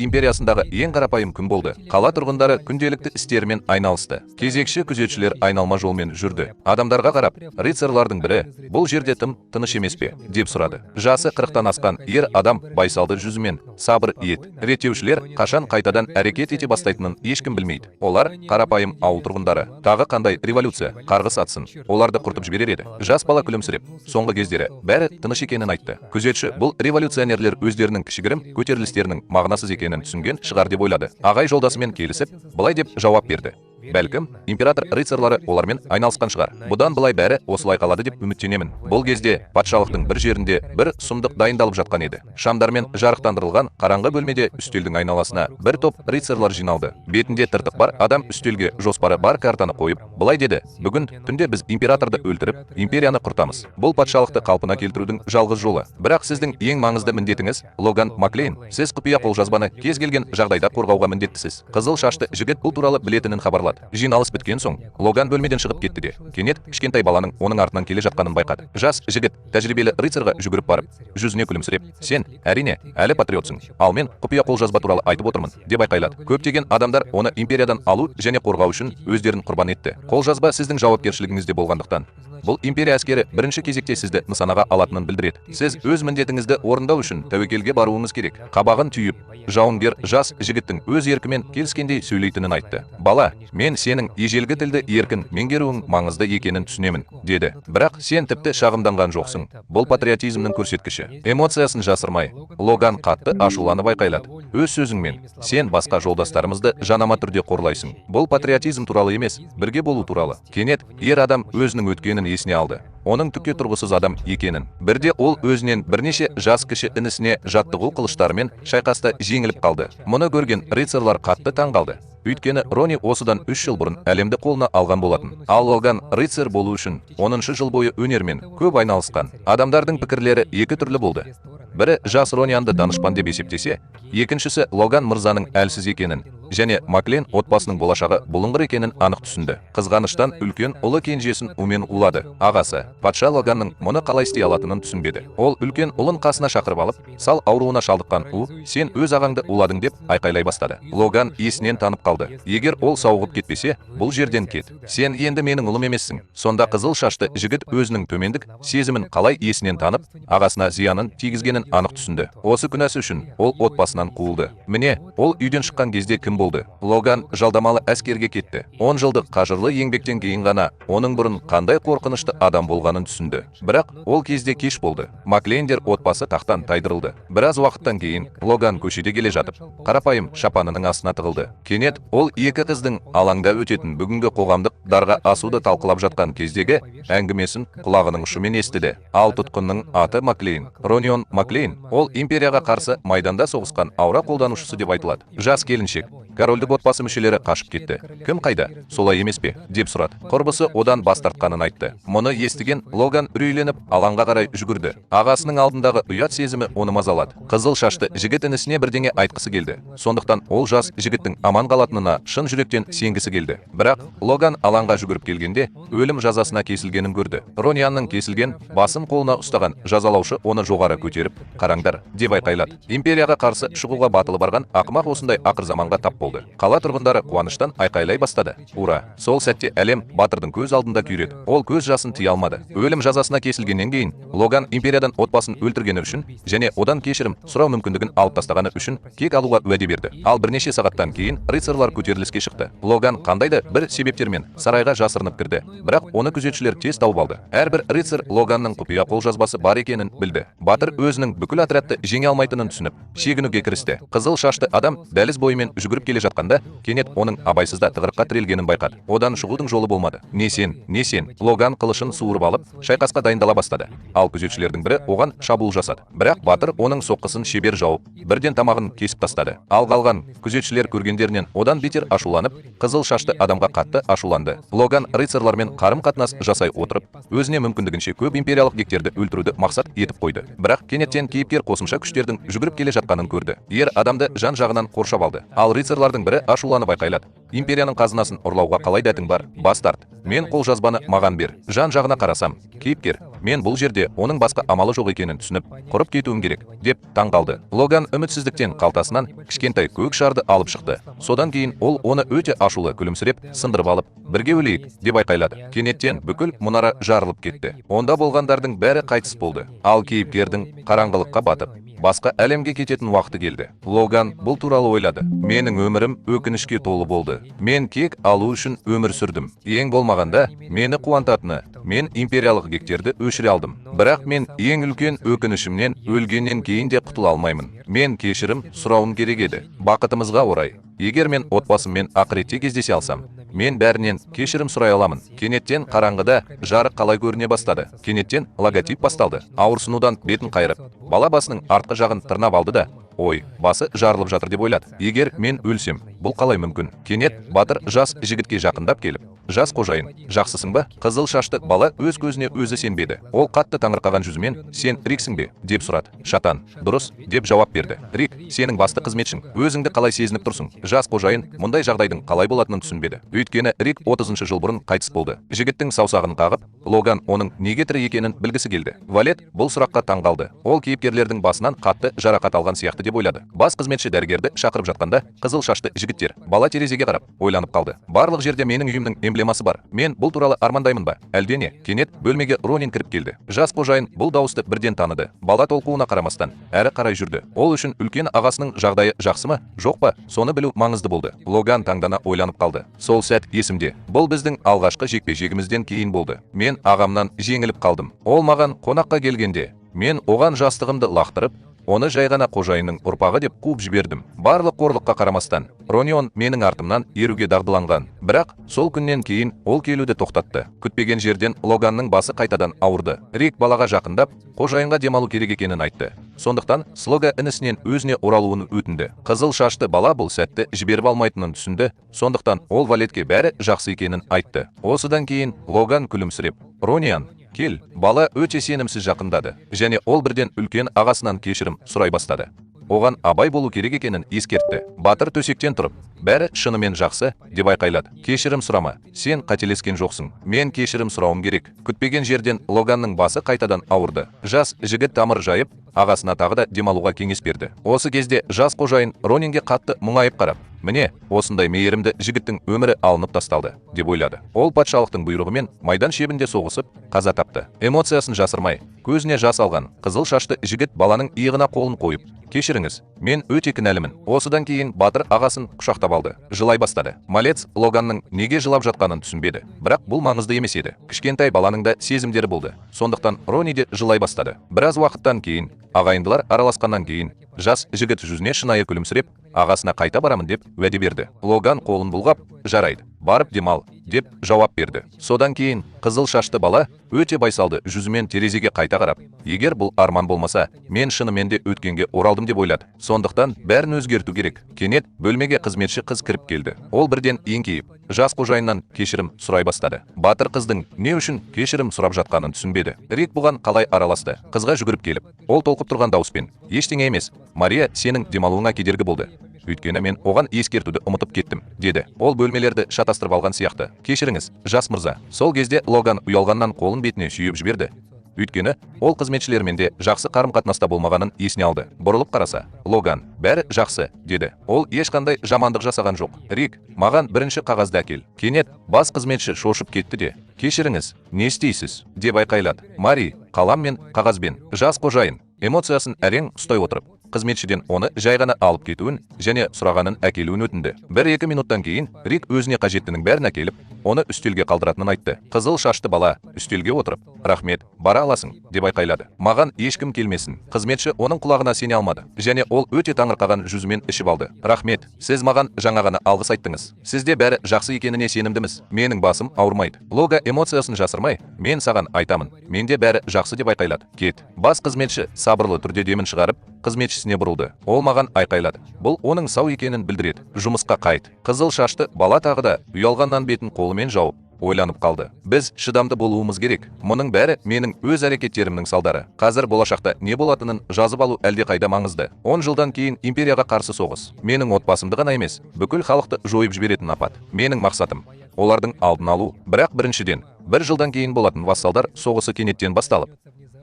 Империясындағы ең қарапайым күн болды. Қала тұрғындары күнделікті істерімен айналысты. Кезекші күзетшілер айналма жолмен жүрді. Адамдарға қарап, рыцарьлардың бірі: «Бұл жерде тым тыныш емес пе?» – деп сұрады. Жасы 40-тан асқан ер адам байсалды жүзімен: «Сабыр ет. Реттеушілер қашан қайтадан әрекет ете бастайтынын ешкім білмейді. Олар қарапайым ауыл тұрғындары. Тағы қандай революция? Қарғыс атсын. Оларды құртып жіберер еді». Жас бала күлімсіреп, соңғы кездері бәрі тыныш екенін айтты. Күзетші бұл революционерлер өздерінің кішігірім көтерілістерінің мағынасыз екенін түсінген шығар деп ойлады. Ағай жолдасымен келісіп, былай деп жауап берді: «Бәлкім, император рыцарлары олармен айналысқан шығар. Бұдан былай бәрі осылай қалады деп үміттенемін». Бұл кезде патшалықтың бір жерінде бір сұмдық дайындалып жатқан еді. Шамдармен жарықтандырылған қараңғы бөлмеде үстелдің айналасына бір топ рыцарлар жиналды. Бетінде тыртық бар адам үстелге жоспары бар картаны қойып, былай деді: «Бүгін түнде біз императорды өлтіріп, империяны құртамыз. Бұл патшалықты қалпына келтірудің жалғыз жолы. Бірақ сіздің ең маңызды міндетіңіз, Логан Маклейн, сіз құпия қолжазбаны кез келген жағдайда қорғауға міндеттісіз». Қызыл шашты жігіт бұл туралы білетінін хабарлады. Жиналыс біткен соң Логан бөлмеден шығып кетті де, кенет кішкентай баланың оның артынан келе жатқанын байқады. Жас жігіт тәжірибелі рыцарьға жүгіріп барып, жүзіне күлімсіреп: «Сен, әрине, әлі патриотсың, ал мен құпия қолжазба туралы айтып отырмын», – деп айқайлады. Көптеген адамдар оны империядан алу және қорғау үшін өздерін құрбан етті. Қолжазба сіздің жауапкершілігіңізде болғандықтан, бұл империя әскері бірінші кезекте сізді нысанаға алатынын білдіреді. Сіз өз міндетіңізді орындау үшін тәуекелге баруыңыз керек. Қабағын түйіп, жауынгер жас жігіттің өз еркімен келіскендей сөйлейтінін айтты. Бала: «Мен сенің ежелгі тілді еркін меңгеруің маңызды екенін түсінемін», – деді. «Бірақ сен тіпті шағымданған жоқсың. Бұл патриотизмнің көрсеткіші». Эмоциясын жасырмай, Логан қатты ашуланып айқайлады: «Өз сөзіңмен сен басқа жолдастарымызды жанама түрде қорлайсың. Бұл патриотизм туралы емес, бірге болу туралы». Кенет ер адам өзінің өткенін есіне алды, оның түкке тұрғысыз адам екенін. Бірде ол өзінен бірнеше жас кіші інісіне жаттығу қылыштарымен шайқаста жеңіліп қалды. Мұны көрген рыцарлар қатты таң қалды, өйткені Рони осыдан 3 жыл бұрын әлемді қолына алған болатын. Ал Логан рыцарь болу үшін 10 жыл бойы өнермен көп айналысқан. Адамдардың пікірлері екі түрлі болды. Бірі жас Ронианды данышпан деп есептесе, екіншісі Логан мырзаның әлсіз екенін және Маклен отбасының болашағы бұлыңғыр екенін анық түсінді. Қызғаныштан үлкен ұлы кенжесін умен улады. Ағасы патша Логанның мұны қалай істей алатынын түсінбеді. Ол үлкен ұлын қасына шақырып алып: «Сал ауруына шалдыққан у, сен өз ағаңды уладың», – деп айқайлай бастады. Логан есінен танып қалды. «Егер ол сауығып кетпесе, бұл жерден кет. Сен енді менің ұлым емессің». Сонда қызыл шашты жігіт өзінің төмендік сезімін қалай есінен танып, ағасына зиянын тигізгенін анық түсінді. Осы күнәсі үшін ол отбасынан қуылды. Міне, ол үйден шыққан кезде кім болды? Логан жалдамалы әскерге кетті. 10 жылдық қажырлы еңбектен кейін ғана оның бұрын қандай қорқынышты адам болғанын түсінді. Бірақ ол кезде кеш болды. Маклейндер отбасы тақтан тайдырылды. Біраз уақыттан кейін Логан көшеде келе жатып, қарапайым шапанының астына тығылды. Кенет ол екі қыздың алаңда өтетін бүгінгі қоғамдық дарға асуды талқылап жатқан кездегі әңгімесін құлағының ұшымен естіді. Ал тұтқынның аты Маклейн, Ронион Маклейн. Ол империяға қарсы майданда соғысқан аура қолданушысы деп айтылады. Жас келіншек: «Корольдік отбасы мүшелері қашып кетті, кім қайда, солай емес пе?» – деп сұрады. Құрбысы одан бас тартқанын айтты. Мұны естіген Логан үрейленіп, алаңға қарай жүгірді. Ағасының алдындағы ұят сезімі оны мазалады. Қызыл шашты жігіт інісіне бірдеңе айтқысы келді, сондықтан ол жас жігіттің аман қалатынына шын жүректен сенгісі келді. Бірақ Логан алаңға жүгіріп келгенде, өлім жазасына кесілгенін көрді. Ронианның кесілген басын қолына ұстаған жазалаушы оны жоғары көтеріп: «Қараңдар!» – деп айқайлады. «Империяға қарсы шығуға батылы барған ақымақ осындай ақырзаманға тап болды». Қала тұрғындары қуаныштан айқайлай бастады: «Ура!» Сол сәтте әлем батырдың көз алдында күйреді. Ол көз жасын тыя алмады. Өлім жазасына кесілгеннен кейін Логан империядан отбасын өлтіргені үшін және одан кешірім сұрау мүмкіндігін алып тастағаны үшін кек алуға уәде берді. Ал бірнеше сағаттан кейін рыцарлар көтеріліске шықты. Логан қандай да бір себептермен сарайға жасырынып кірді, бірақ оны күзетшілер тез тауып алды. Әрбір рыцарь Логанның құпия қолжазбасы бар екенін білді. Батыр өзінің бүкіл отрядты жеңе алмайтынын түсініп, шегінуге кірісті. Қызыл шашты адам дәліз бойымен жүгіріп келе жатқанда, кенет оның абайсызда тығырыққа тірелгенін байқады. Одан шығудың жолы болмады. Не сен, не сен. Логан қылышын суырып алып, шайқасқа дайындала бастады. Ал күзетшілердің бірі оған шабуыл жасады, бірақ батыр оның соққысын шебер жауып, бірден тамағын кесіп тастады. Ал қалған күзетшілер көргендерінен одан бетер ашуланып, қызыл шашты адамға қатты ашуланды. Логан рыцарлармен қарым қатынас жасай отырып, өзіне мүмкіндігінше көп империялық гектерді өлтіруді мақсат етіп қойды. Бірақ кенеттен кейіпкер қосымша күштердің жүгіріп келе жатқанын көрді. Ер адамды жан жағынан қоршап алды. Ал рыцарлар Рыцарьлардың бірі ашуланып айқайлады: «Империяның қазынасын ұрлауға қалай дәтің бар? Бас тарт! Мен қолжазбаны маған бер!» Жан жағына қарасам, кейіпкер мен бұл жерде оның басқа амалы жоқ екенін түсініп, құрып кетуім керек деп таң қалды. Логан үмітсіздіктен қалтасынан кішкентай көк шарды алып шықты. Содан кейін ол оны өте ашулы күлімсіреп сындырып алып, «Бірге өлейік!» деп айқайлады. Кенеттен бүкіл мұнара жарылып кетті. Онда болғандардың бәрі қайтыс болды. Ал кейіпкердің қараңғылыққа батып, басқа әлемге кететін уақыты келді. Логан бұл туралы ойлады. Менің өмірім өкінішке толы болды. Мен кек алу үшін өмір сүрдім. Ең болмағанда мені қуантатыны, мен империялық кектерді өшіре алдым. Бірақ мен ең үлкен өкінішімнен өлгеннен кейін де құтыла алмаймын. Мен кешірім сұрауым керек еді. Бақытымызға орай, егер мен отбасыммен ақыретте кездесе алсам, мен бәрінен кешірім сұрай аламын. Кенеттен қараңғыда жарық қалай көріне бастады. Кенеттен логотип басталды. Ауырсынудан бетін қайырып, бала басының артқы жағын тырнап алды да, ой, басы жарылып жатыр деп ойлады. Егер мен өлсем, бұл қалай мүмкін? Кенет батыр жас жігітке жақындап келіп: «Жас қожайын, жақсысың ба?» Қызыл шашты бала өз көзіне өзі сенбеді. Ол қатты таңырқаған жүзімен: «Сен Риксің бе?» – деп сұрады. Шатан «Дұрыс», – деп жауап берді. «Рик сенің басты қызметшің. Өзіңді қалай сезініп тұрсың?» Жас қожайын мұндай жағдайдың қалай болатынын түсінбеді, өйткені Рик 30 жыл бұрын қайтыс болды. Жігіттің саусағын қағып, Логан оның неге тірі екенін білгісі келді. Валет бұл сұраққа таң қалды. Ол кейіпкерлердің басынан қатты жарақат алған сияқты деп ойлады. Бас қызметші дәрігерді шақырып жатқанда, қызыл шашты жігіттер бала терезеге қарап ойланып қалды. Барлық жерде менің үйімнің эмблемасы бар. Мен бұл туралы армандаймын ба, әлде не? Кенет бөлмеге Ронин кіріп келді. Жас қожайын бұл дауысты бірден таныды. Бала толқуына қарамастан әрі қарай жүрді. Ол үшін үлкен ағасының жағдайы жақсы ма, жоқ па, соны білу маңызды болды. Логан таңдана ойланып қалды. Сол сәт есімде. Бұл біздің алғашқы жекпе-жегімізден кейін болды. Мен ағамнан жеңіліп қалдым. Ол маған қонаққа келгенде, мен оған жастығымды лақтырып, оны жай ғана қожайынның ұрпағы деп қуып жібердім. Барлық қорлыққа қарамастан, Ронион менің артымнан еруге дағдыланған. Бірақ сол күннен кейін ол келуді тоқтатты. Күтпеген жерден Логанның басы қайтадан ауырды. Рик балаға жақындап, қожайынға демалу керек екенін айтты. Сондықтан Слога інісінен өзіне оралуын өтінді. Қызыл шашты бала бұл сәтті жіберіп алмайтынын түсінді. Сондықтан ол Валетке бәрі жақсы екенін айтты. Осыдан кейін Логан күлімсіреп: «Рониан, кел!» Бала өте сенімсіз жақындады және ол бірден үлкен ағасынан кешірім сұрай бастады. Оған абай болу керек екенін ескертті. Батыр төсектен тұрып, «Бәрі шынымен жақсы!» деп айқайлады. «Кешірім сұрама, сен қателескен жоқсың. Мен кешірім сұрауым керек». Күтпеген жерден Логанның басы қайтадан ауырды. Жас жігіт тамыр жайып, ағасына тағы да демалуға кеңес берді. Осы кезде жас қожайын Ронинге қатты мұңайып қарап, міне, осындай мейірімді жігіттің өмірі алынып тасталды деп ойлады. Ол патшалықтың бұйрығымен майдан шебінде соғысып, қаза тапты. Эмоциясын жасырмай, көзіне жас алған қызыл шашты жігіт баланың иығына қолын қойып: «Кешіріңіз, мен өте кінәлімін». Осыдан кейін батыр ағасын құшақтап алды, жылай бастады. Малец Логанның неге жылап жатқанын түсінбеді, бірақ бұл маңызды емес еді. Кішкентай баланың да сезімдері болды. Сондықтан Рони де жылай бастады. Біраз уақыттан кейін, ағайындылар араласқаннан кейін, жас жігіт жүзіне шынайы күлімсіреп, ағасына қайта барамын деп уәде берді. Логан қолын бұлғап: «Жарайды, барып демал», – деп жауап берді. Содан кейін қызыл шашты бала өте байсалды жүзімен терезеге қайта қарап, егер бұл арман болмаса, мен шынымен де өткенге оралдым деп ойлады. Сондықтан бәрін өзгерту керек. Кенет бөлмеге қызметші қыз кіріп келді. Ол бірден еңкейіп, жас қожайыннан кешірім сұрай бастады. Батыр қыздың не үшін кешірім сұрап жатқанын түсінбеді. Рик бұған қалай араласты? Қызға жүгіріп келіп, ол толқып тұрған дауыспен: «Ештеңе емес, Мария сенің демалуыңа кедергі болды, өйткені мен оған ескертуді ұмытып кеттім», – деді. Ол бөлмелерді шатастырып алған сияқты. Кешіріңіз, жас мырза. Сол кезде Логан ұялғаннан қолын бетіне сүйеп жіберді, өйткені ол қызметшілермен де жақсы қарым қатынаста болмағанын есіне алды. Бұрылып қараса, Логан «Бәрі жақсы», – деді. Ол ешқандай жамандық жасаған жоқ. Рик, маған бірінші қағазды әкел. Кенет бас қызметші шошып кетті де: «Кешіріңіз, не істейсіз?» – деп айқайлады. Мари, қалам мен қағазбен. Жас қожайын эмоциясын әрең ұстай отырып, қызметшіден оны жай ғана алып кетуін және сұрағанын әкелуін өтінді. 1-2 минуттан кейін Рик өзіне қажеттінің бәрін әкеліп, оны үстелге қалдыратынын айтты. Қызыл шашты бала үстелге отырып: «Рахмет, бара аласың», – деп айқайлады. Маған ешкім келмесін. Қызметші оның құлағына сене алмады және ол өте таңырқаған жүзімен ішіп алды. Рахмет, сіз маған жаңа ғана алғыс айттыңыз. Сізде бәрі жақсы екеніне сенімдіміз. Менің басым ауырмайды. Лога эмоциясын жасырмай: «Мен саған айтамын, менде бәрі жақсы», – деп айқайлады. Кет. Бас қызметші сабырлы түрде демін шығарып, қызметшісіне бұрылды. Ол маған айқайлады. Бұл оның сау екенін білдіреді. Жұмысқа қайт. Қызыл шашты бала тағы да ұялғаннан бетін қолымен жауып Ойланып қалды. Біз шыдамды болуымыз керек. Мұның бәрі менің өз әрекеттерімнің салдары. Қазір болашақта не болатынын жазып алу әлдеқайда маңызды. 10 жылдан кейін империяға қарсы соғыс. Менің отбасымды ғана емес, бүкіл халықты жойып жіберетін апат. Менің мақсатым олардың алдын алу. Бірақ біріншіден, бір жылдан кейін болатын вассалдар соғысы кенеттен басталып,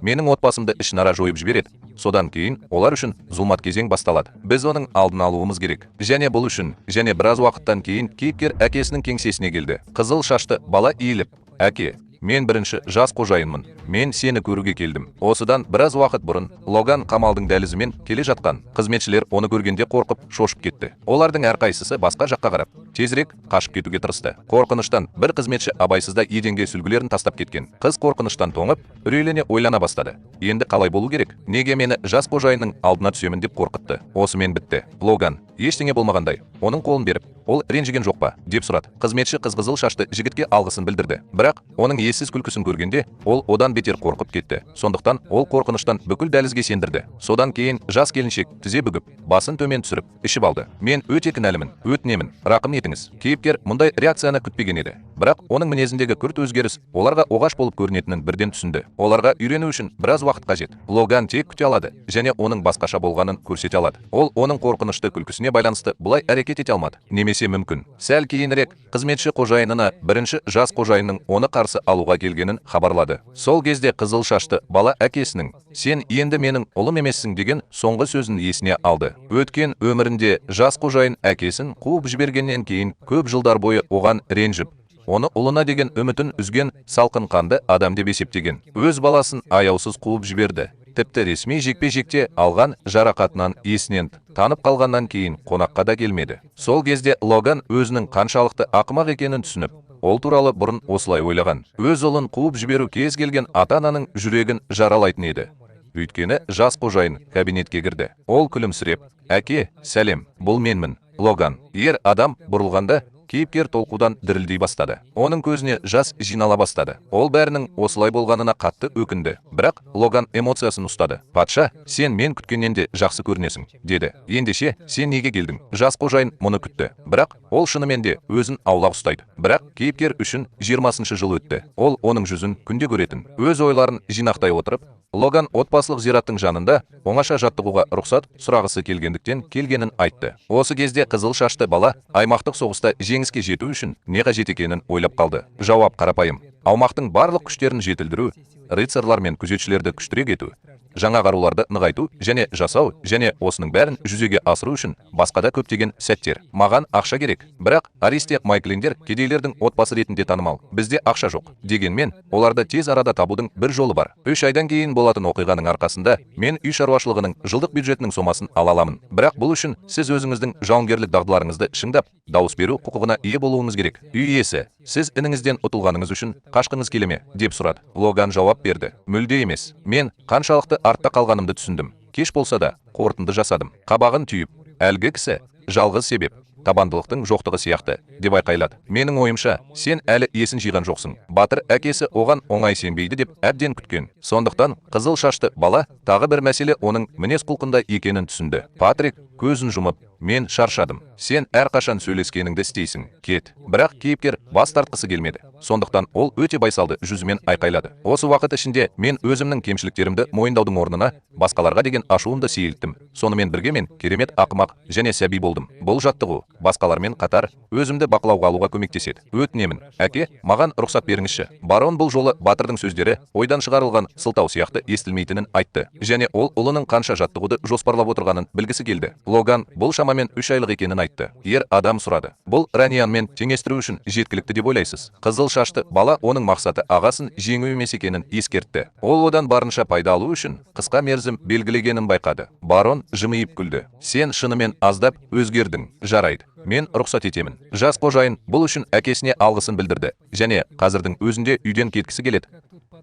менің отбасымды ішінара жойып жібереді. Содан кейін олар үшін зұлмат кезең басталады. Біз оның алдын алуымыз керек. Және бұл үшін, және біраз уақыттан кейін кейіпкер әкесінің кеңсесіне келді. Қызыл шашты бала иіліп: «Әке, мен бірінші жас қожайынмын. Мен сені көруге келдім». Осыдан біраз уақыт бұрын Логан қамалдың дәлізімен келе жатқан. Қызметшілер оны көргенде қорқып, шошып кетті. Олардың әрқайсысы басқа жаққа қарап, тезірек қашып кетуге тырысты. Қорқыныштан бір қызметші абайсызда еденге сүлгілерін тастап кеткен. Қыз қорқыныштан тоңып, үрейлене ойлана бастады. Енді қалай болу керек? Неге мені жас қожайынның алдына түсемін деп қорқытты? Осымен бітті. Логан ештеңе болмағандай оның қолын беріп, ол ренжіген жоқ па деп сұрады. Қызметші қыз қызыл шашты жігітке алғысын білдірді. Бірақ оның ессіз күлкісін көргенде, ол одан бетер қорқып кетті. Сондықтан ол қорқыныштан бүкіл дәлізге сендірді. Содан кейін жас келіншек тізе бүгіп, басын төмен түсіріп, ішіп алды. «Мен өте кінәлімін, өтінемін, рақым етіңіз». Кейіпкер мұндай реакцияны күтпеген еді. Бірақ оның мінезіндегі күрт өзгеріс оларға оғаш болып көрінетінін бірден түсінді. Оларға үйрену үшін біраз уақыт қажет. Логан тек күте алады және оның басқаша болғанын көрсете алады. Ол оның қорқынышты күлкісіне байланысты бұлай әрекет ете алмады. Немесе мүмкін. Сәл кейінірек қызметші қожайынына бірінші жас қожайынның оны қарсы алуға келгенін хабарлады. Сол кезде қызыл шашты бала әкесінің «Сен енді менің ұлым емессің» деген соңғы сөзін есіне алды. Өткен өмірінде жас қожайын әкесін қуып жібергеннен кейін көп жылдар бойы оған ренжіп, оны ұлына деген үмітін үзген салқын қанды адам деп есептеген. Өз баласын аяусыз қуып жіберді. Тіпті ресми жекпе-жекте алған жарақатынан есінен танып қалғаннан кейін қонаққа да келмеді. Сол кезде Логан өзінің қаншалықты ақымақ екенін түсініп, ол туралы бұрын осылай ойлаған. Өз ұлын қуып жіберу кез келген ата-ананың жүрегін жаралайтын еді. Өйткені жас қожайын кабинетке кірді. Ол күлімсіреп: «Әке, сәлем, бұл менмін, Логан». Ер адам бұрылғанда, кейіпкер толқудан дірілдей бастады. Оның көзіне жас жинала бастады. Ол бәрінің осылай болғанына қатты өкінді. Бірақ Логан эмоциясын ұстады. «Патша, сен мен күткеннен де жақсы көрінесің», – деді. «Ендеше, сен неге келдің?» Жас қожайын мұны күтті. Бірақ ол шынымен де өзін аулақ ұстайды. Бірақ кейіпкер үшін 20 жыл өтті. Ол оның жүзін күнде көретін. Өз ойларын жинақтай отырып, Логан отбасылық зираттың жанында оңаша жаттығуға рұқсат сұрағысы келгендіктен келгенін айтты. Осы кезде қызыл шашты бала аймақтық соғыста жеңіске жету үшін не қажет екенін ойлап қалды. Жауап қарапайым. Аумақтың барлық күштерін жетілдіру, рыцарлар мен күзетшілерді күштірек ету, жаңа қаруларды нығайту және жасау, және осының бәрін жүзеге асыру үшін басқа да көптеген сәттер. Маған ақша керек. Бірақ Аристе Майклиндер кедейлердің отбасы ретінде танымал. Бізде ақша жоқ. Дегенмен, оларды тез арада табудың бір жолы бар. 3 айдан кейін болатын оқиғаның арқасында мен үй шаруашылығының жылдық бюджетінің сомасын ала аламын. Бірақ бұл үшін сіз өзіңіздің жауынгерлік дағдыларыңызды шыңдап, дауыс беру құқығына ие болуыңыз керек. Үй иесі: «Сіз ініңізден ұтылғаныңыз үшін қашқыңыз келе ме?» – деп сұрады. Логан жауап берді: «Мүлде емес. Мен қаншалықты артта қалғанымды түсіндім. Кеш болса да, қорытынды жасадым». Қабағын түйіп, әлгі кісі: «Жалғыз себеп табандылықтың жоқтығы сияқты», – деп айқайлады. «Менің ойымша, сен әлі есін жиған жоқсың». Батыр әкесі оған оңай сенбейді деп әбден күткен. Сондықтан қызыл шашты бала тағы бір мәселе оның мінез құлқында екенін түсінді. Патрик көзін жұмып: «Мен шаршадым. Сен әрқашан сөйлескеніңді істейсің. Кет». Бірақ кейіпкер бас тартқысы келмеді. Сондықтан ол өте байсалды жүзімен айқайлады: «Осы уақыт ішінде мен өзімнің кемшіліктерімді мойындаудың орнына басқаларға деген ашуымды сейілттім. Сонымен бірге мен керемет ақымақ және сәби болдым. Бұл жаттығу басқалармен қатар өзімді бақылауға алуға көмектеседі. Өтінемін, әке, маған рұқсат беріңізші». Барон бұл жолы батырдың сөздері ойдан шығарылған сылтау сияқты естілмейтінін айтты. Және ол ұлының қанша жаттығуды жоспарлап отырғанын білгісі келді. Логан бұл шамамен 3 айлық екенін айтты. Ер адам сұрады: «Бұл Ранианмен теңестіру үшін жеткілікті деп ойлайсыз?» Қызыл шашты бала оның мақсаты ағасын жеңу емес екенін ескертті. Ол одан барынша пайда алу үшін қысқа мерзім белгілегенін байқады. Барон жымиып күлді. «Сен шынымен аздап өзгердің. Жарайды. Мен рұқсат етемін». Жас қожайын бұл үшін әкесіне алғысын білдірді және қазірдің өзінде үйден кеткісі келеді.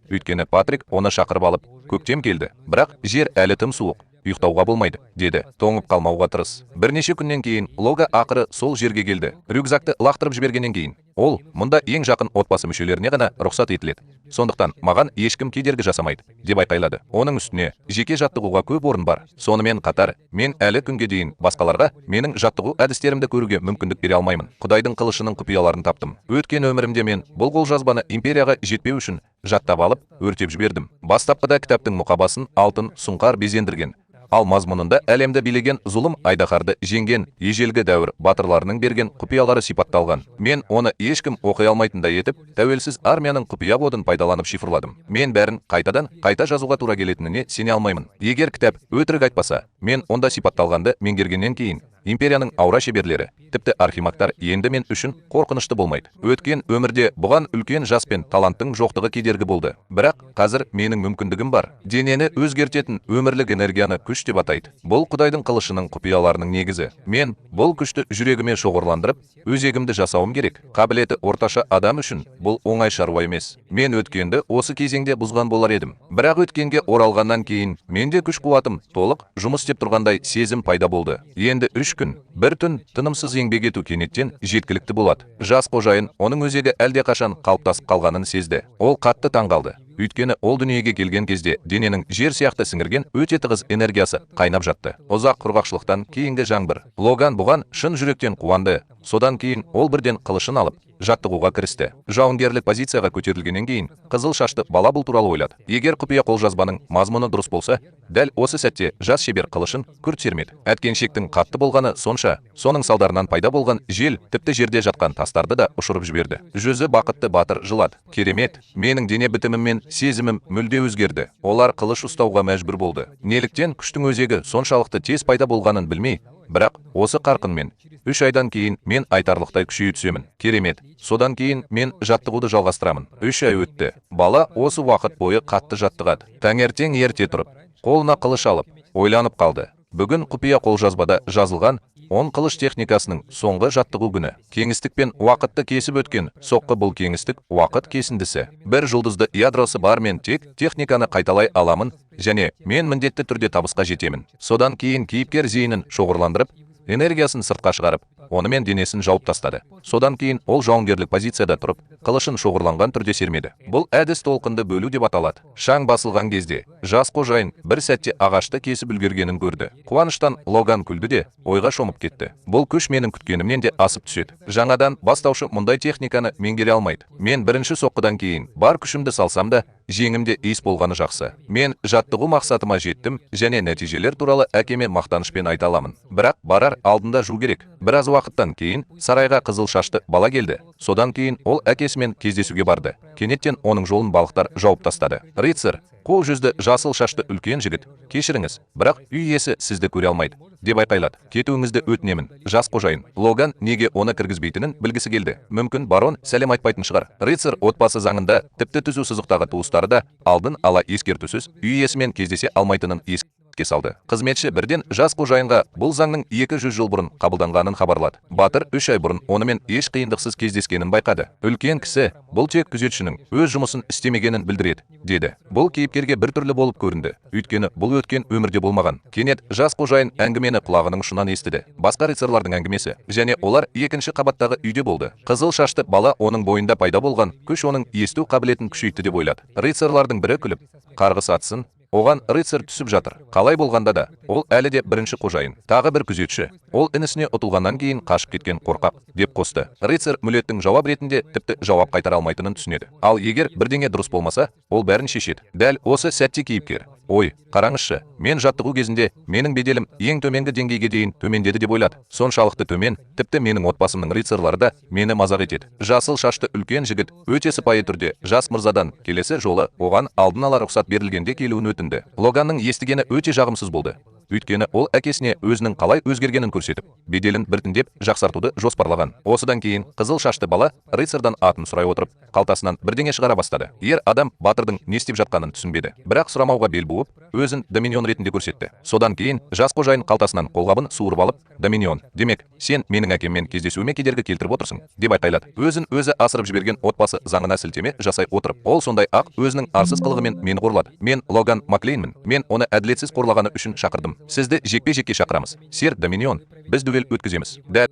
Өйткені Патрик оны шақырып алып: «Көктем келді, бірақ жер әлі тым суық. Ұйықтауға болмайды», – деді. «Тоңып қалмауға тырыс». Бірнеше күннен кейін Лога ақыры сол жерге келді. Рюкзакты лақтырып жібергеннен кейін Ол мұнда ең жақын отбасы мүшелеріне ғана рұқсат етіледі. Сондықтан маған ешкім кедергі жасамайды, деп айқайлады. Оның үстіне жеке жаттығуға көп орын бар. Сонымен қатар, мен әлі күнге дейін басқаларға менің жаттығу әдістерімді көруге мүмкіндік бере алмаймын. Құдайдың қылышының құпияларын таптым. Өткен өмірімде мен бұл қолжазбаны империяға жетпеу үшін жаттап алып, өртеп жібердім. Бастапқыда кітаптың мұқабасын алтын сұңқар безендірген. Ал мазмұнында әлемді билеген зұлым айдаһарды жеңген ежелгі дәуір батырларының берген құпиялары сипатталған. Мен оны ешкім оқи алмайтындай етіп, тәуелсіз армияның құпия кодын пайдаланып шифрладым. Мен бәрін қайтадан қайта жазуға тура келетініне сене алмаймын. Егер кітап өтірік айтпаса, мен онда сипатталғанды меңгергеннен кейін империяның аура шеберлері, тіпті архимагтар енді мен үшін қорқынышты болмайды. Өткен өмірде бұған үлкен жас пен таланттың жоқтығы кедергі болды. Бірақ қазір менің мүмкіндігім бар. Денені өзгертетін өмірлік энергияны күш деп атайды. Бұл Құдайдың қылышының құпияларының негізі. Мен бұл күшті жүрегіме шоғырландырып, өзегімді жасауым керек. Қабілеті орташа адам үшін бұл оңай шаруа емес. Мен өткенді осы кезеңде бұзған болар едім. Бірақ өткенге оралғаннан кейін менде күш қуатым толық жұмыс істеп тұрғандай сезім пайда болды. Енді 3 күн, бір түн тынымсыз еңбек ету кенеттен жеткілікті болады. Жас қожайын оның өзегі әлдеқашан қалыптасып қалғанын сезді. Ол қатты таңғалды. Өйткені ол дүниеге келген кезде дененің жер сияқты сіңірген өте тығыз энергиясы қайнап жатты. Ұзақ құрғақшылықтан кейінгі жаңбыр. Логан бұған шын жүректен қуанды. Содан кейін ол бірден қылышын алып, жаттығуға кірісті. Жауынгерлік позицияға көтерілгеннен кейін қызыл шашты бала бұл туралы ойлады. Егер құпия қолжазбаның мазмұны дұрыс болса, дәл осы сәтте жас шебер қылышын күрт сермеді. Әткеншектің қатты болғаны сонша, соның салдарынан пайда болған жел тіпті жерде жатқан тастарды да ұшырып жіберді. Жүзі бақытты батыр жылады. Керемет, менің дене бітімім мен сезімім мүлде өзгерді. Олар қылыш ұстауға мәжбүр болды. Неліктен күштің өзегі соншалықты тез пайда болғанын білмей, бірақ осы қарқынмен 3 айдан кейін мен айтарлықтай күшейе түсемін. Керемет. Содан кейін мен жаттығуды жалғастырамын. 3 ай өтті. Бала осы уақыт бойы қатты жаттығады. Таңертең ерте тұрып, қолына қылыш алып, ойланып қалды. Бүгін құпия қолжазбада жазылған 10 қылыш техникасының соңғы жаттығу күні. Кеңістік пен уақытты кесіп өткен соққы бұл кеңістік уақыт кесіндісі. Бір жұлдызды ядросы бар, мен тек техниканы қайталай аламын және мен міндетті түрде табысқа жетемін. Содан кейін кейіпкер зейінін шоғырландырып, энергиясын сыртқа шығарып, онымен денесін жауып тастады. Содан кейін ол жауынгерлік позицияда тұрып, қылышын шоғырланған түрде сермеді. Бұл әдіс толқынды бөлу деп аталады. Шаң басылған кезде жас қожайын бір сәтте ағашты кесіп үлгергенін көрді. Қуаныштан Логан күлді де, ойға шомып кетті. Бұл күш менің күткенімнен де асып түседі. Жаңадан бастаушы мұндай техниканы меңгере алмайды. Мен бірінші соққыдан кейін бар күшімді салсам да, жеңімде иіс болғаны жақсы. Мен жаттығу мақсатыма жеттім және нәтижелер туралы әкеме мақтанышпен айта аламын. Бірақ барар алдында жу керек. Біраз уақыттан кейін сарайға қызыл шашты бала келді. Содан кейін ол әкесімен кездесуге барды. Кенеттен оның жолын балықтар жауып тастады. Рыцарь, қу жүзді жасыл шашты үлкен жігіт, кешіріңіз, бірақ үй иесі сізді көре алмайды, деп айқайлады. Кетуіңізді өтінемін, жас қожайын. Логан неге оны кіргізбейтінін білгісі келді. Мүмкін барон сәлем айтпайтын шығар. Рыцарь отбасы заңында тіпті түзу сызықтағы туыстары да алдын ала ескертусіз үй иесімен кездесе алмайтынын еске салды. Қызметші бірден жас қожайынға бұл заңның 200 жыл бұрын қабылданғанын хабарлады. Батыр 3 ай бұрын онымен еш қиындықсыз кездескенін байқады. Үлкен кісі бұл тек күзетшінің өз жұмысын істемегенін білдіреді, деді. Бұл кейіпкерге біртүрлі болып көрінді. Өйткені бұл өткен өмірде болмаған. Кенет жас қожайын әңгімені құлағының ұшынан естіді. Басқа рыцарлардың әңгімесі. Және олар екінші қабаттағы үйде болды. Қызыл шашты бала оның бойында пайда болған күш оның есту қабілетін күшейтті деп ойлады. Рыцарлардың бірі күліп, қарғыс атсын, оған рыцарь түсіп жатыр. Қалай болғанда да, ол әлі де бірінші қожайын. Тағы бір күзетші, ол інісіне ұтылғаннан кейін қашып кеткен қорқақ, деп қосты. Рыцарь мүлеттің жауап ретінде тіпті жауап қайтара алмайтынын түсінеді. Ал егер бірдеңе дұрыс болмаса, ол бәрін шешеді. Дәл осы сәтте кейіпкер: ой, қараңызшы, мен жаттығу кезінде менің беделім ең төменгі деңгейге дейін төмендеді деп ойлады. Соншалықты төмен, тіпті менің отбасымның рыцарлары да мені мазақ етеді. Жасыл шашты үлкен жігіт өте сыпайы түрде жас мырзадан келесі жолы оған алдын ала рұқсат берілгенде келуін өтінді. Логанның естігені өте жағымсыз болды. Өйткені ол әкесіне өзінің қалай өзгергенін көрсетіп, беделін біртіндеп жақсартуды жоспарлаған. Осыдан кейін қызыл шашты бала рыцардан атын сұрай отырып, қалтасынан бірдеңе шығара бастады. Ер адам батырдың не істеп жатқанын түсінбеді. Бірақ сұрамауға бел буып, өзін Доминион ретінде көрсетті. Содан кейін жас қожайын қалтасынан қолғабын суырып алып, Доминион, демек, сен менің әкеммен кездесуіме кедергі келтіріп отырсың, деп айқайлады. Өзін өзі асырып жіберген отбасы заңына сілтеме жасай отырып, ол сондай ақ өзінің арсыз қылығымен мені қорлады. Мен Логан Маклейнмін. Мен оны әділетсіз қорлағаны үшін шақырдым. Сізді жекпе-жекке шақырамыз. Сэр Доминион, біз дуэль өткіземіз. Дәл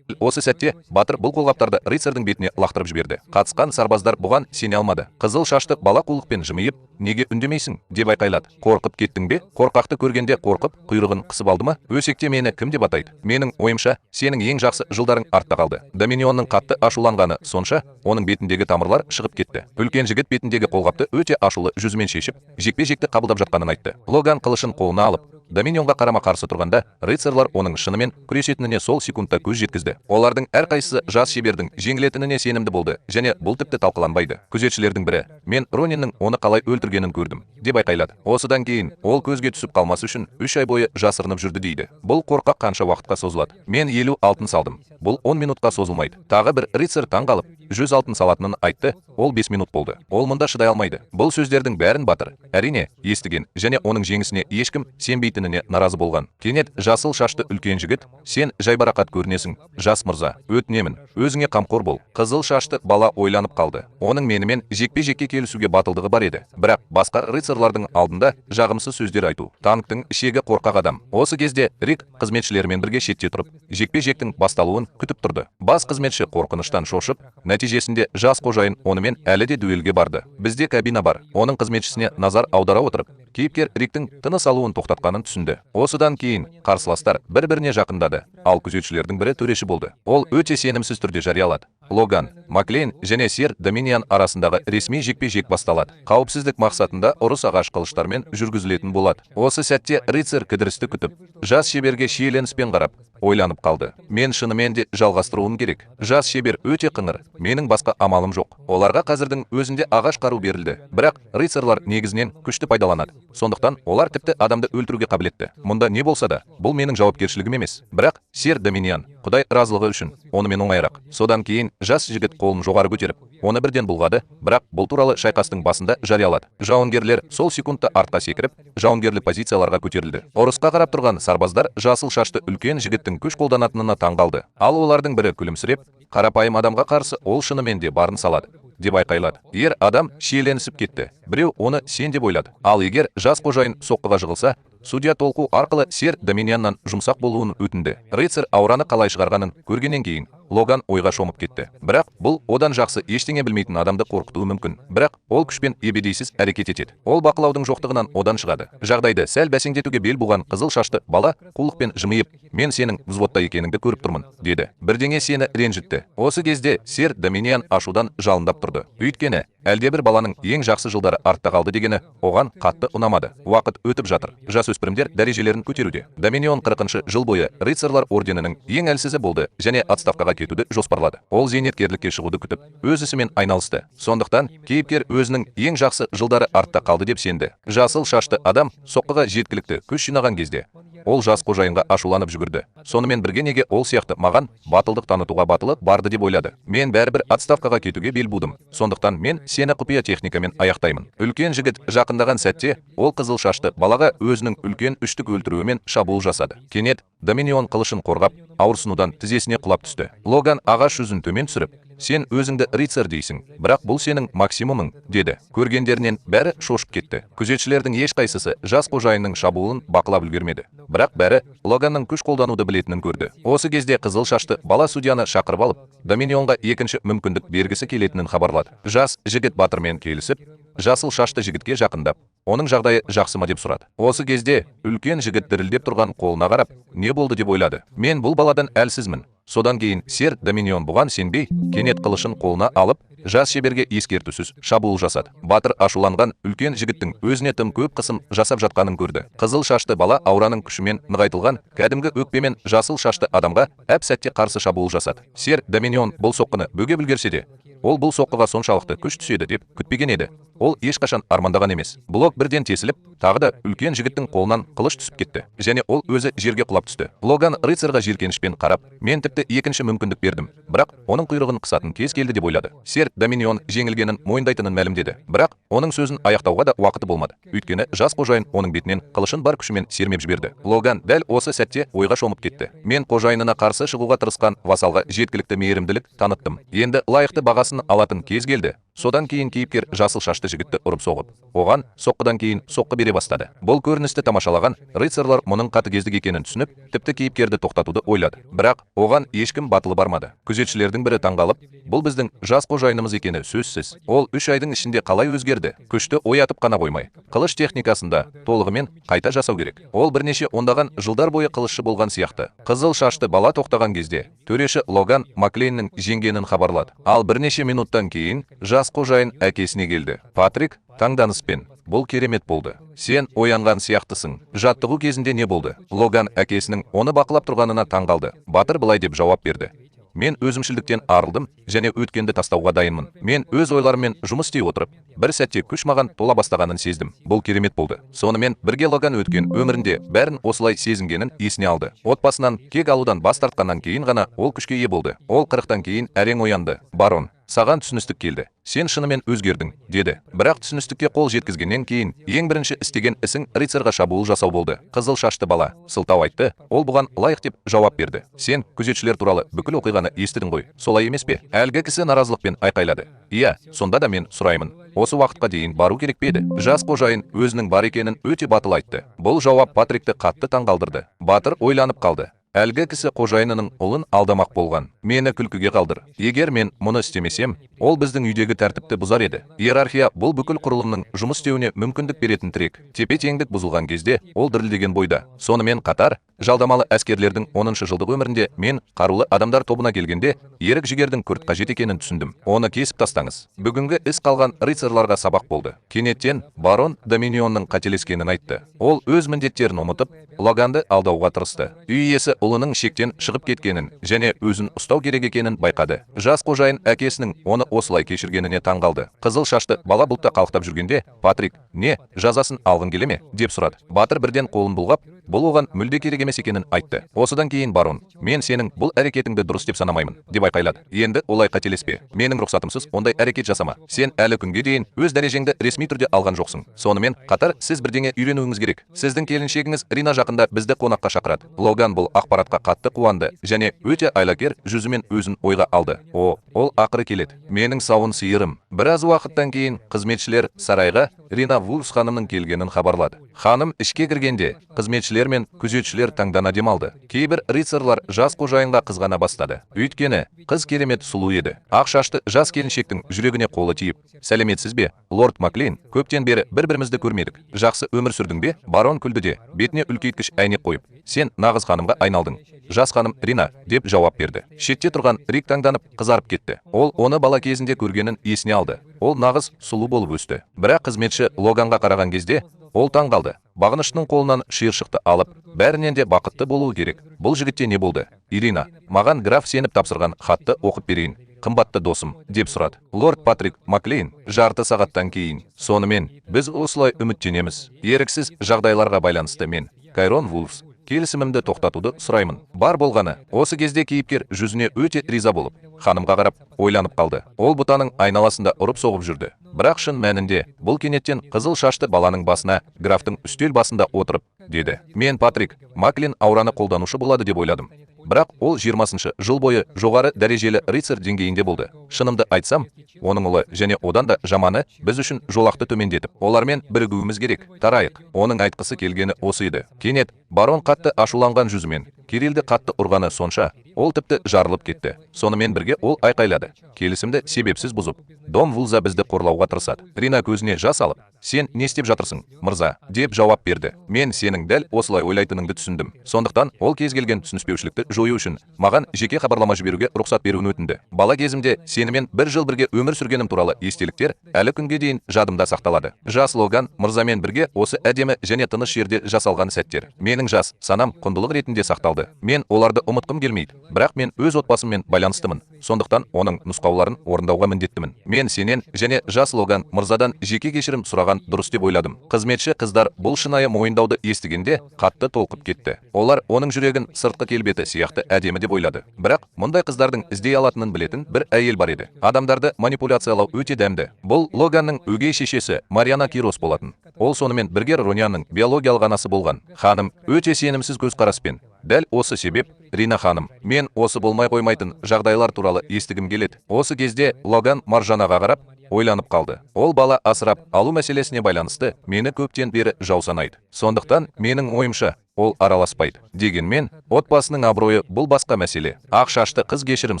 Осы сәтте батыр бұл қолғаптарды рыцарьдың бетіне лақтырып жіберді. Қатысқан сарбаздар бұған сене алмады. Қызыл шашты бала қулықпен жымиып, «Неге үндемейсің?» деп айқайлады. «Қорқып кеттің бе? Қорқақты көргенде қорқып, құйрығын қысып алды ма? Өсекте мені кім деп атайды? Менің ойымша, сенің ең жақсы жылдарың артта қалды». Доминионның қатты ашуланғаны сонша, оның бетіндегі тамырлар шығып кетті. Үлкен жігіт бетіндегі қолғапты өте ашулы жүзімен шешіп, жекпе-жекті қабылдап жатқанын айтты. Логан қылышын қолына алып, Доминионға қарама-қарсы тұрғанда, рыцарьлар оның шынымен күресетініне сол секундта көз жеткізді. Олардың әрқайсысы жас шебердің жеңілетініне сенімді болды және бұл тіпті талқыланбайды. Күзетшілердің бірі: «Мен Рониннің оны қалай өлтіргенін көрдім», – деп айқайлады. Осыдан кейін ол көзге түсіп қалмас үшін 3 ай бойы жасырынып жүрді дейді. Бұл қорқақ қанша уақытқа созылады? Мен 50 алтын салдым. Бұл 10 минутқа созылмайды. Тағы бір рыцарь таң қалып, 100 алтын салатынын айтты. Ол 5 минут болды. Ол мұнда шыдай алмайды. Бұл сөздердің бәрін батыр, әрине, естіген және оның жеңісіне ешкім сенбейтініне наразы болған. Кенет жасыл шашты үлкен жігіт: «Сен жайбарақат көрінесің, жас мырза. Өтінемін, өзіңе қамқор бол». Қызыл шашты бала ойланып қалды. Оның менімен жекпе-жекке келісуге батылдығы бар еді. Бірақ басқа рыцарьлардың алдында жағымсыз сөздер айту. Танктың ішегі қорқақ адам. Осы кезде Рик қызметшілерімен бірге шетте тұрып, жекпе-жектің басталуын күтіп тұрды. Бас қызметші қорқыныштан шошып, нәтижесінде жас қожайын онымен әлі де дуэльге барды. Бізде кабина бар. Оның қызметшісіне назар аудара отырып, кейіпкер Риктің тыныс алуын тоқтатқанын түсінді. Осыдан кейін қарсыластар бір-біріне жақындады, ал күзетшілердің бірі төреші болды. Ол өте сенімсіз түрде жариялады: Логан Маклейн және сэр Доминиан арасындағы ресми жекпе-жек басталады. Қауіпсіздік мақсатында ұрыс ағаш қылыштармен жүргізілетін болады. Осы сәтте рыцарь кідірісті күтіп, жас шеберге шиеленіспен қарап, ойланып қалды. Мен шынымен де жалғастыруым керек. Жас шебер өте қыңыр. Менің басқа амалым жоқ. Оларға қазірдің өзінде ағаш қару берілді. Бірақ рыцарьлар негізінен күшті пайдаланады. Сондықтан олар тіпті адамды өлтіруге қабілетті. Мұнда не болса да, бұл менің жауапкершілігім емес. Бірақ сэр Доминиан, Құдай разылығы үшін, онымен оңайырақ. Содан кейін жас жігіт қолын жоғары көтеріп, оны бірден бұлғады, бірақ бұл туралы шайқастың басында жариялады. Жауынгерлер сол секундта артқа секіріп, жауынгерлік позицияларға көтерілді. Ұрысқа қарап тұрған сарбаздар жасыл шашты үлкен жігіттің күш қолданатынына таң қалды. Ал олардың бірі күлімсіреп, «Қарапайым адамға қарсы ол шынымен де барын салады», – деп айқайлады. Ер адам шиеленісіп кетті. Біреу оны сен деп ойлады. Ал егер жас қожайын соққыға жығылса, судья толқу арқылы сэр Доминианнан жұмсақ болуын өтінді. Рыцарь аураны қалай шығарғанын көргеннен кейін Логан ойға шомып кетті. Бірақ бұл одан жақсы ештеңе білмейтін адамды қорқытуы мүмкін. Бірақ ол күшпен ебедейсіз әрекет етеді. Ол бақылаудың жоқтығынан одан шығады. Жағдайды сәл бәсеңдетуге бел буған қызыл шашты бала қулықпен жымиып, «Мен сенің взводта екеніңді көріп тұрмын», – деді. Бірдеңе сені ренжітті. Осы кезде сэр Доминиан ашудан жалындап тұрды. Өйткені әлдебір баланың ең жақсы жылдары артта қалды дегені оған қатты ұнамады. Уақыт өтіп жатыр. Жасөспірімдер дәрежелерін көтеруде. Доминион 40 жыл бойы рыцарьлар орденінің ең әлсізі болды және отставкаға кетуді жоспарлады. Ол зейнеткерлікке шығуды күтіп, өз ісімен айналысты. Сондықтан кейіпкер өзінің ең жақсы жылдары артта қалды деп сенді. Жасыл шашты адам соққыға жеткілікті күш жинаған кезде, ол жас қожайынға ашуланып жүгірді. Сонымен бірге неге ол сияқты маған батылдық танытуға батылы барды деп ойлады. Мен бәрібір отставкаға кетуге бел будым. Сондықтан мен сені құпия техникамен аяқтаймын. Үлкен жігіт жақындаған сәтте ол қызыл шашты балаға өзінің үлкен үштік өлтіруімен шабуыл жасады. Кенет Доминион қылышын қорғап, ауырсынудан тізесіне құлап түсті. Логан ағаш жүзін төмен түсіріп, «Сен өзіңді рыцарь дейсің, бірақ бұл сенің максимумың», – деді. Көргендерінен бәрі шошып кетті. Күзетшілердің ешқайсысы жас қожайынның шабуылын бақылап үлгермеді. Бірақ бәрі Логанның күш қолдануды білетінін көрді. Осы кезде қызыл шашты бала судьяны шақырып алып, Доминионға екінші мүмкіндік бергісі келетінін хабарлады. Жас жігіт батырмен келісіп, жасыл шашты жігітке жақындап, оның жағдайы жақсы ма деп сұрады. Осы кезде үлкен жігіт дірілдеп тұрған қолына қарап, не болды деп ойлады. Мен бұл баладан әлсізмін. Содан кейін сэр Доминион бұған сенбей, кенет қылышын қолына алып, жас шеберге ескертусіз шабуыл жасады. Батыр ашуланған үлкен жігіттің өзіне тым көп қысым жасап жатқанын көрді. Қызыл шашты бала аураның күшімен нығайтылған кәдімгі өкпемен жасыл шашты адамға әп сәтте қарсы шабуыл жасады. Сэр Доминион бұл соққыны бөгеп үлгерсе де, ол бұл соққыға соншалықты күш түседі деп күтпеген еді. Ол ешқашан армандаған емес. Блок бірден тесіліп, тағы да үлкен жігіттің қолынан қылыш түсіп кетті және ол өзі жерге құлап түсті. Логан рыцарьға жиіркенішпен қарап, мен тіпті екінші мүмкіндік бердім, бірақ оның құйрығын қысатын кез келді деп ойлады. Сэр Доминион жеңілгенін мойындайтынын мәлімдеді, бірақ оның сөзін аяқтауға да уақыты болмады. Өйткені жас қожайын оның бетінен қылышын бар күшімен сермеп жіберді. Логан дәл осы сәтте ойға шомып кетті. Мен қожайынына қарсы шығуға тырысқан вассалға жеткілікті мейірімділік таныттым. Енді лайықты бағасын алатын кез келді. Содан кейін кейіпкер жасыл шашты жігітті ұрып соғып, оған соққыдан кейін соққы бере бастады. Бұл көріністі тамашалаған рыцарьлар мұның қатыгездік екенін түсініп, тіпті кейіпкерді тоқтатуды ойлады. Бірақ оған ешкім батылы бармады. Күзетшілердің бірі таңғалып, бұл біздің жас қожайынымыз екені сөзсіз. Ол 3 айдың ішінде қалай өзгерді? Күшті оятып қана қоймай, қылыш техникасында толығымен қайта жасау керек. Ол бірнеше ондаған жылдар бойы қылышшы болған сияқты. Қызыл шашты бала тоқтаған кезде төреші Логан Маклейннің жеңгенін хабарлады. Ал бірнеше минуттан кейін жас қожайын әкесіне келді. Патрик таңданыспен: «Бұл керемет болды. Сен оянған сияқтысың. Жаттығу кезінде не болды?» Логан әкесінің оны бақылап тұрғанына таңғалды. Батыр былай деп жауап берді: «Мен өзімшілдіктен арылдым және өткенді тастауға дайынмын. Мен өз ойларыммен жұмыс істей отырып, бір сәтте күш маған тола бастағанын сездім. Бұл керемет болды». Сонымен бірге Логан өткен өмірінде бәрін осылай сезінгенін есіне алды. Отбасынан кек алудан бас тартқаннан кейін ғана ол күшке ие болды. Ол 40-тан кейін әрең оянды. Барон: «Саған түсіністік келді. Сен шынымен өзгердің», – деді. Бірақ түсіністікке қол жеткізгеннен кейін ең бірінші істеген ісің рыцарьға шабуыл жасау болды. Қызыл шашты бала сылтау айтты. Ол бұған лайық деп жауап берді. «Сен күзетшілер туралы бүкіл оқиғаны естідің ғой, солай емес пе?» Әлгі кісі наразылықпен айқайлады: «Иә, сонда да мен сұраймын, осы уақытқа дейін бару керек пе еді?» Жас қожайын өзінің бар екенін өте батыл айтты. Бұл жауап Патрикті қатты таңғалдырды. Батыр ойланып қалды. Әлгі кісі қожайынының ұлын алдамақ болған. «Мені күлкіге қалдыр. Егер мен мұны істемесем, ол біздің үйдегі тәртіпті бұзар еді. Иерархия – бұл бүкіл құрылымның жұмыс істеуіне мүмкіндік беретін тірек. Тепе теңдік бұзылған кезде ол дірілдеген бойда». Сонымен қатар жалдамалы әскерлердің 10 жылдық өмірінде мен қарулы адамдар тобына келгенде, ерік жігердің күрт қажет екенін түсіндім. Оны кесіп тастаңыз. Бүгінгі іс қалған рыцарьларға сабақ болды. Кенеттен барон Доминионның қателескенін айтты. Ол өз міндеттерін ұмытып, Логанды алдауға тырысты. Үй иесі ұлының шектен шығып кеткенін және өзін ұстау керек екенін байқады. Жас қожайын әкесінің оны осылай кешіргеніне таңғалды. Қызыл шашты бала бұлтта қалықтап жүргенде, Патрик: «Не, жазасын алғың келе ме?» – деп сұрады. Батыр бірден қолын бұлғап, бұл оған мүлде керек емес екенін айтты. Осыдан кейін барон: «Мен сенің бұл әрекетіңді дұрыс деп санамаймын», – деп айқайлады. «Енді олай қателеспе. Менің рұқсатымсыз ондай әрекет жасама. Сен әлі күнге дейін өз дәрежеңді ресми түрде алған жоқсың. Сонымен қатар сіз бірдеңе үйренуіңіз керек. Сіздің келіншегіңіз Рина жақында бізді қонаққа шақырады». Логан бұл ақпаратқа қатты қуанды және өте айлакер жүзімен өзін ойға алды: «О, ол ақыры келеді. Менің сауын сиырым». Біраз уақыттан кейін қызметшілер сарайға Рина Вулфс ханымның келгенін хабарлады. Ханым ішке кіргенде, қызметшілер мен күзетшілер таңдана демалды. Кейбір рыцарьлар жас қожайынға қызғана бастады, өйткені қыз керемет сұлу еді. Ақ шашты жас келіншектің жүрегіне қолы тиіп: «Сәлеметсіз бе, лорд Маклейн! Көптен бері бір бірімізді көрмедік. Жақсы өмір сүрдің бе?» Барон күлді де, бетіне үлкейткіш әйнек қойып: «Сен нағыз ханымға айналдың, жас ханым Рина», – деп жауап берді. Шетте тұрған Рик таңданып қызарып кетті. Ол оны бала кезінде көргенін есіне алды. Ол нағыз сұлу болып өсті. Бірақ қызметші Логанға қараған кезде, ол таң қалды. Бағыныштының қолынан шиыршықты алып, бәрінен де бақытты болуы керек. Бұл жігітте не болды? «Ирина, маған граф сеніп тапсырған хатты оқып берейін, қымбатты досым», – деп сұрады лорд Патрик Маклейн жарты сағаттан кейін. Сонымен біз осылай үміттенеміз. Еріксіз жағдайларға байланысты мен, Кайрон Вулфс, келісімімді тоқтатуды сұраймын. Бар болғаны. Осы кезде кейіпкер жүзіне өте риза болып, ханымға қарап ойланып қалды. Ол бұтаның айналасында ұрып соғып жүрді, бірақ шын мәнінде бұл кенеттен қызыл шашты баланың басына графтың үстел басында отырып деді: «Мен Патрик Маклин аураны қолданушы болады деп ойладым, бірақ ол 20 жыл бойы жоғары дәрежелі рыцарь деңгейінде болды. Шынымды айтсам, оның ұлы және одан да жаманы, біз үшін жолақты төмендетіп, олармен бірігуіміз керек. Тарайық». Оның айтқысы келгені осы еді. Кенет барон қатты ашуланған жүзімен Кириллді қатты ұрғаны сонша, ол тіпті жарылып кетті. Сонымен бірге ол айқайлады: «Келісімді себепсіз бұзып, дом Вулза бізді қорлауға тырысады». Рина көзіне жас алып: «Сен не істеп жатырсың, мырза?» – деп жауап берді. «Мен сенің дәл осылай ойлайтыныңды түсіндім». Сондықтан ол кез келген түсініспеушілікті жою үшін маған жеке хабарлама жіберуге рұқсат беруін өтінді. «Бала кезімде сенімен бір жыл бірге өмір сүргенім туралы естеліктер әлі күнге дейін жадымда сақталады. Жас Логан мырзамен бірге осы әдемі және тыныш жерде жасалған сәттер менің жас санам құндылық ретінде сақталды. Мен оларды ұмытқым келмейді, бірақ мен өз отбасыммен байланыстымын, сондықтан оның нұсқауларын орындауға міндеттімін. Мен сенен және жас Логан мырзадан жеке кешірім сұраған дұрыс деп ойладым». Қызметші қыздар бұл шынайы мойындауды естігенде қатты толқып кетті. Олар оның жүрегін сыртқы келбеті сияқты әдемі деп ойлады, бірақ мұндай қыздардың іздей алатынын білетін бір әйел бар еді. Адамдарды манипуляциялау өте дәмді. Бұл Логанның өгей шешесі Мариана Кирос болатын. Ол сонымен бірге Ронянның биологиялық анасы болған. Ханым өте сенімсіз көзқараспен Дәл осы себеп, Рина ханым, мен осы болмай қоймайтын жағдайлар туралы естігім келеді. Осы кезде Логан Маржанаға қарап, ойланып қалды. Ол бала асырап алу мәселесіне байланысты мені көптен бері жау санайды. Сондықтан менің ойымша, ол араласпайды. Дегенмен, отбасының абыройы бұл басқа мәселе. Ақ шашты қыз кешірім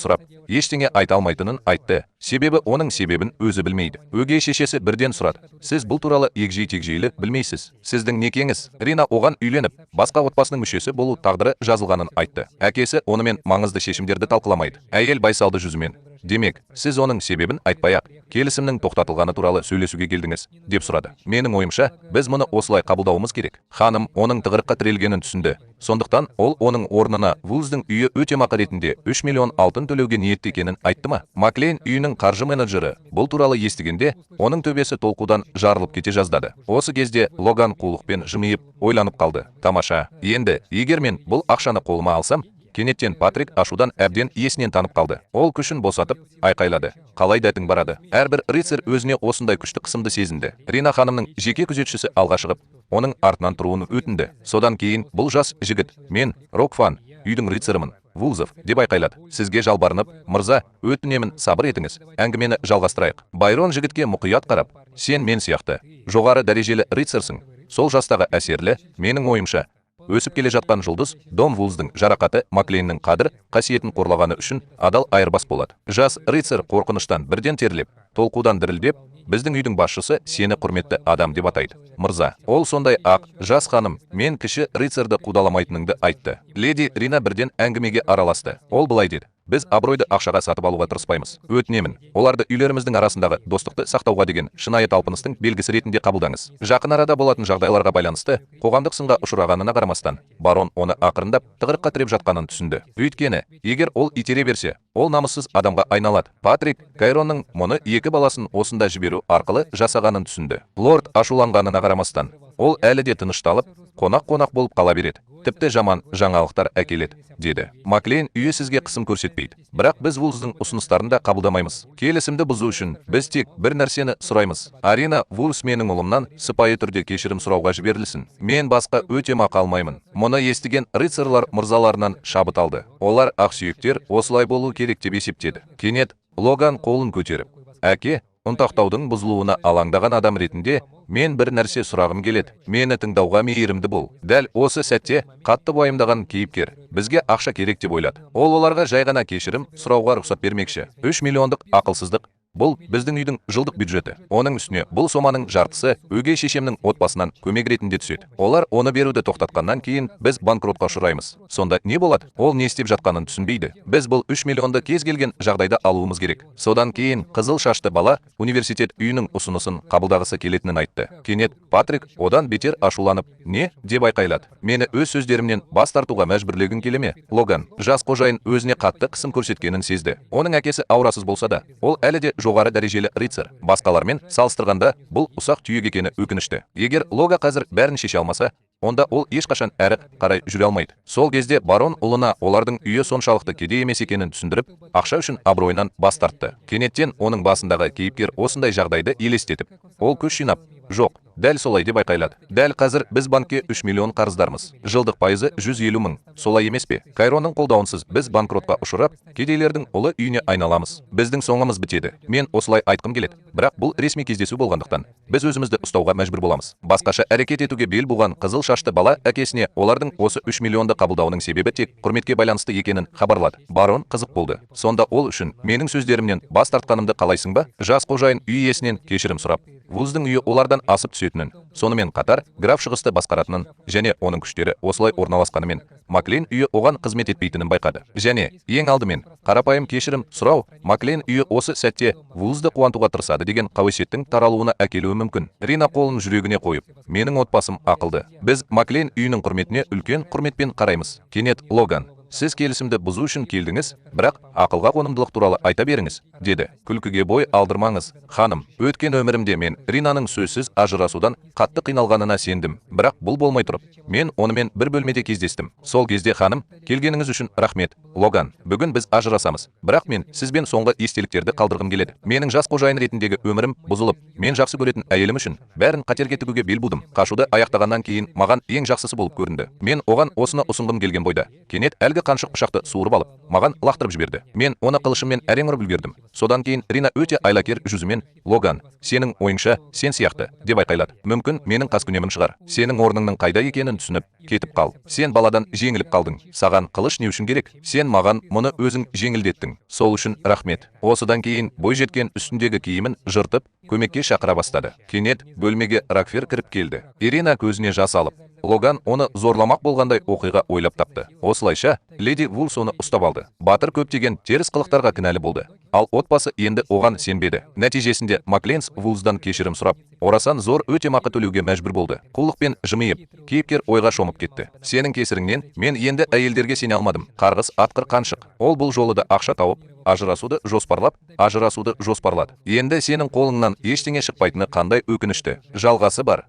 сұрап, ештеңе айта алмайтынын айтты. Себебі оның себебін өзі білмейді. Өгей шешесі бірден сұрады: "Сіз бұл туралы егжей-тегжейлі білмейсіз. Сіздің некеңіз." Рина оған үйленіп, басқа отбасының мүшесі болу тағдыры жазылғанын айтты. Әкесі онымен маңызды шешімдерді талқыламайды. Әйел байсалды жүзімен: "Демек, сіз оның себебін айтпай-ақ, келісімнің тоқтатылғаны туралы сөйлесуге келдіңіз?" деп сұрады. Менің ойымша, біз мұны осылай қабылдауымыз керек. Ханым оның тығырыққа тірелгенін түсінді. Сондықтан ол оның орнына Вулздың үйі өтемақы ретінде 3 миллион алтын төлеуге ниетті екенін айтты ма? Маклейн үйінің қаржы менеджері бұл туралы естігенде, оның төбесі толқудан жарылып кете жаздады. Осы кезде Логан қулықпен жымиып, ойланып қалды. Тамаша. Енді, егер мен бұл ақшаны қолыма алсам. Кенеттен Патрик ашудан әбден есінен танып қалды. Ол күшін босатып, айқайлады: "Қалай дәтің барады?" Әрбір рыцарь өзіне осындай күшті қысымды сезінді. Рина ханымның жеке күзетшісі алға шығып, оның артынан тұруын өтінді. Содан кейін бұл жас жігіт: "Мен Рокфан, үйдің рыцарымын, Вулзов", – деп айқайлады. "Сізге жалбарынып, мырза, өтінемін, сабыр етіңіз. Әңгімені жалғастырайық." Байрон жігітке мұқият қарап: "Сен мен сияқты жоғары дәрежелі рыцарсың. Сол жастағы әсерлі, менің ойымша, өсіп келе жатқан жұлдыз. Дом Вулздың жарақаты Маклейннің қадір қасиетін қорлағаны үшін адал айырбас болады." Жас рыцарь қорқыныштан бірден терлеп, толқудан дірілдеп: "Біздің үйдің басшысы сені құрметті адам деп атайды, мырза. Ол сондай ақ жас ханым мен кіші рыцарды қудаламайтыныңды айтты." Леди Рина бірден әңгімеге араласты. Ол былай деді: "Біз абыройды ақшаға сатып алуға тырыспаймыз. Өтінемін, оларды үйлеріміздің арасындағы достықты сақтауға деген шынайы талпыныстың белгісі ретінде қабылдаңыз." Жақын арада болатын жағдайларға байланысты қоғамдық сынға ұшырағанына қарамастан, барон оны ақырындап тығырыққа тіреп жатқанын түсінді. Өйткені, егер ол итере берсе, ол намыссыз адамға айналады. Патрик Кайронның мұны екі баласын осында жіберу арқылы жасағанын түсінді. Лорд ашуланғанына қарамастан, ол әлі де тынышталып, қонақ-қонақ болып қала береді. Тіпті жаман жаңалықтар әкеледі, деді. Маклейн үйі сізге қысым көрсетпейді. Бірақ біз Вулздың ұсыныстарын да қабылдамаймыз. Келісімді бұзу үшін біз тек бір нәрсені сұраймыз. Арина Вулс менің ұлымнан сыпайы түрде кешірім сұрауға жіберілсін. Мен басқа өтемақы алмаймын. Мұны естіген рыцарлар мырзаларынан шабыт алды. Олар ақсүйектер осылай болу керек деп есептеді. Кенет Логан қолын көтеріп: "Әке, ұнтақтаудың бұзылуына алаңдаған адам ретінде мен бір нәрсе сұрағым келеді. Мені тыңдауға мейірімді бол." Дәл осы сәтте қатты уайымдаған кейіпкер бізге ақша керек деп ойлады. Ол оларға жай ғана кешірім сұрауға рұқсат бермекші. 3 миллиондық ақылсыздық. Бұл біздің үйдің жылдық бюджеті. Оның үстіне бұл соманың жартысы өгей шешемнің отбасынан көмек ретінде түседі. Олар оны беруді тоқтатқаннан кейін біз банкротқа ұшыраймыз. Сонда не болады? Ол не істеп жатқанын түсінбейді. Біз бұл 3 миллионды кез келген жағдайда алуымыз керек. Содан кейін қызыл шашты бала университет үйінің ұсынысын қабылдағысы келетінін айтты. Кенет Патрик одан бетер ашуланып: "Не?" деп айқайлады. "Мені өз сөздерімнен бас тартуға мәжбүрлегің келе ме, Логан?" Жас қожайын өзіне қатты қысым көрсеткенін сезді. Оның әкесі аурасыз болса да, ол әлі де жоғары дәрежелі рыцарь. Басқалармен салыстырғанда бұл ұсақ түйек екені өкінішті. Егер Лога қазір бәрін шеше алмаса, онда ол ешқашан әрі қарай жүре алмайды. Сол кезде барон ұлына олардың үйі соншалықты кедей емес екенін түсіндіріп, ақша үшін абыройынан бас тартты. Кенеттен оның басындағы кейіпкер осындай жағдайды елестетіп, ол күш жинап: "Жоқ, дәл солай!" деп айқайлады. "Дәл қазір біз банкке 3 миллион қарыздармыз. Жылдық пайызы 150 мың, солай емес пе? Кайронның қолдауынсыз біз банкротқа ұшырап, кедейлердің ұлы үйіне айналамыз. Біздің соңымыз бітеді. Мен осылай айтқым келеді. Бірақ бұл ресми кездесу болғандықтан, біз өзімізді ұстауға мәжбүр боламыз." Басқаша әрекет етуге бел буған қызыл шашты бала әкесіне олардың осы 3 миллионды қабылдауының себебі тек құрметке байланысты екенін хабарлады. Барон қызық болды. "Сонда ол үшін менің сөздерімнен бас тартқанымды қалайсың ба?" Жас қожайын үй иесінен кешірім сұрап, Вулздың үйі олардан асып түсетінін, сонымен қатар граф шығысты басқаратынын және оның күштері осылай орналасқанымен Маклейн үйі оған қызмет етпейтінін байқады. Және ең алдымен қарапайым кешірім сұрау Маклейн үйі осы сәтте Вулзды қуантуға тырысады деген қауесеттің таралуына әкелуі мүмкін. Рина қолын жүрегіне қойып: "Менің отбасым ақылды. Біз Маклейн үйінің құрметіне үлкен құрметпен қараймыз." Кенет Логан: "Сен мені түсінбедің. Мен сенің ата-анаң. Сіз келісімді бұзу үшін келдіңіз, бірақ ақылға қонымдылық туралы айта беріңіз, деді. Күлкіге бой алдырмаңыз, ханым. Өткен өмірімде мен Ринаның сөзсіз ажырасудан қатты қиналғанына сендім. Бірақ бұл болмай тұрып, мен онымен бір бөлмеде кездестім. Сол кезде: «Ханым, келгеніңіз үшін рахмет. Логан, бүгін біз ажырасамыз. Бірақ мен сізбен соңғы естеліктерді қалдырғым келеді. Менің жас қожайын ретіндегі өмірім бұзылып, мен жақсы көретін әйелім үшін бәрін қатерге тігуге бел будым. Қашуды аяқтағаннан кейін маған ең жақсысы болып көрінді. Мен оған осыны ұсынғым келген бойда, кенет әлгі қаншық пышақты суырып алып, маған лақтырып жіберді. Мен оны қылышыммен әрең ұрып үлгердім. Содан кейін Рина өте айлакер жүзімен: «Логан, сенің ойыңша, сен сияқты», деп айқайлады. Мүмкін, менің қаскүнемім шығар. Сенің орныңның қайда екенін түсініп, кетіп қал. Сен баладан жеңіліп қалдың. Саған қылыш не үшін керек? Сен маған мұны өзің жеңілдеттің. Сол үшін рахмет». Осыдан кейін бойжеткен үстіндегі киімін жыртып, көмекке шақыра бастады. Кенет бөлмеге Ракфер кіріп келді. Ирина көзіне жас алып, Логан оны зорламақ болғандай оқиға ойлап тапты. Осылайша, леди Вулс оны ұстап алды. Батыр көптеген теріс қылықтарға кінәлі болды. Ал отбасы енді оған сенбеді. Нәтижесінде Макленс Вулсдан кешірім сұрап, орасан зор өтемақы төлеуге мәжбүр болды. Қулықпен жымиып, кейіпкер ойға шомып кетті. Сенің кесіріңнен мен енді әйелдерге сене алмадым. Қарғыс атқыр қаншық. Ол бұл жолы да ақша тауып, ажырасуды жоспарлады. Енді сенің қолыңнан ештеңе шықпайтыны қандай өкінішті. Жалғасы бар.